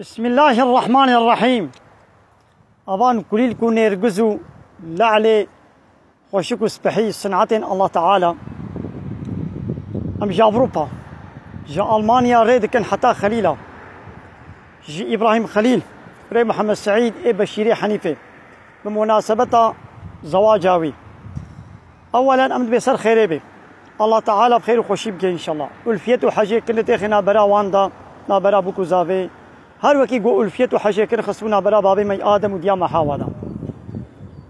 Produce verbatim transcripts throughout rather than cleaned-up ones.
Bismillahirrahmanirrahîm. Avan kulîlk û nêrgiz û le'lê xweşik û spehî sinetên Allah Teala. Em ji Ewropa, ji Almanya rê dikin heta Xelîla. Ji Îbrahîm Xelîl, rê Muhammed Seîd ê Beşîrê Henîfê. Bi munasebeta zewaca wî. Ewelen em dibê ser xêrê bê. Allah Teala bi xêr û xweşî bike înşallah. Ulfiyet û hecê kirin têxê nabera wan de, nabera bûk û zavê. Her wekî ku ulfiyet û hecê kirin xistibû nabera babê me Adem û diya me Hawa de.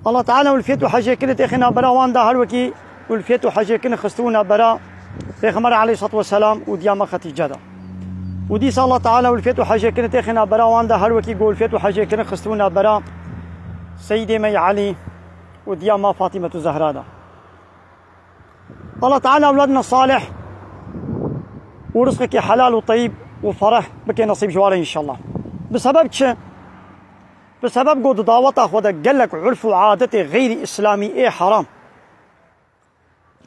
Allah Teala ulfiyet û hecê kirin têxê nabera wan de, her wekî ulfiyet û hecê kirin xistibû nabera Pêxember aleyhissalatu vesselam û diya me Xetîce de. Û dîsa Allah Teala ulfiyet û hecê kirin têxê nabera wan de, her wekî ku ulfiyet û hecê kirin xistibû nabera Seydê me Elî û diya me Fatîmetu Zehra de. Allah Teala ewladina salih û rizqekî helal û teyîb û fereh bike nesîb ji wan re înşallah. Bi sebeb çi? Bi sebeb ku di daweta xwe de gelek urf û adetê xeyrî îslamî ê heram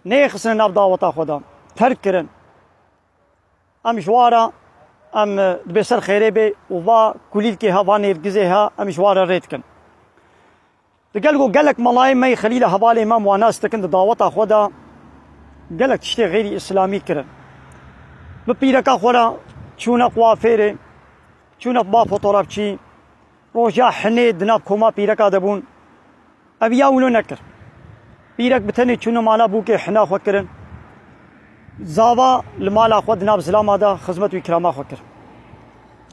neyê xistine nav daweta xwe de, terk kirin. Em ji wan re, em, e, dibê ser xêrê bê û va kulîlkê ha, va nêrgizê ha, em ji wan re rê dikin. Digel ku gelek melayê me yê Xelîla hevalê me em wan nas dikin di daweta xwe de gelek tiştê xeyrî îslamî kirin. Bi pîreka xwe re çûne kuafêrê, çûne ba fotoğrafçî, roja hinê di nav koma pîreka de bûn. Ev ya wilo nekir. Pîrek bi tenê çûne mala bûkê hina xwe kirin. Zava li mala xwe di nav zilama de xizmet û îkrama xwe kir.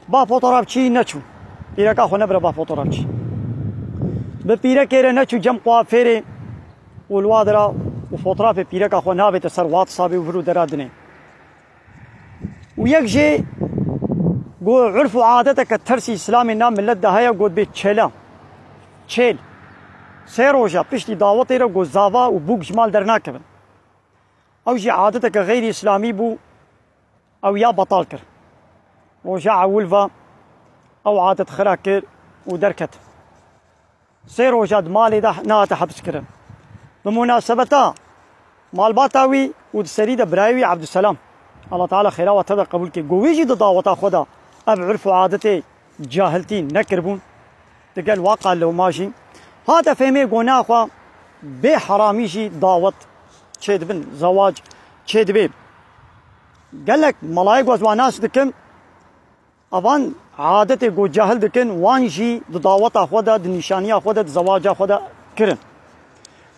Ba fotoğrafçî neçû. Pîreka xwe nebire ba fotoğrafçî. Bi pîrekê re neçû cem kuafêrê û li wa dira û fotoğrafê pîreka xwe nabête ser WhatsAppê û vir û dera dinê. Û yek jê ku urf û adeteke tersî Îslamê na millet de heye, got bê çêla. Çêl. Sê roja piştî dawetê re got zava û bûk ji mal dernakevin. Ew jî adeteke xeyrî Îslamî bû, ew ya betal kir. Roja ewil ve ew adet xira kir û derket. Sê roja di malê de nehate hepskirin. Bi munasebeta malbata wî û di serî de birayê wî Ebdulselam, Allah Teala xêra we tev de qebûl ke, ku wî jî di daweta xwe de ev urf û adetê cahiltî nekiribûn, digel waka lewma jî hate fêmê ku naxwe bê heramî jî dawet çêdibin, zewac çêdibe. Gelek melayê ku ez wan nas dikim, Evan adetê ku cahil dikin, wan jî di daweta xwe de, di nîşaniya xwe de, di zewaca xwe de kirin.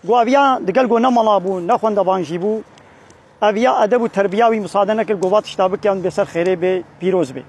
Ku ev ya digel ku ne mala bû, ne xwendevan jî bû, ev ya edeb û terbiya wî misade nekir ku va tişta bike, em bê ser xêrê bê, pîroz bê.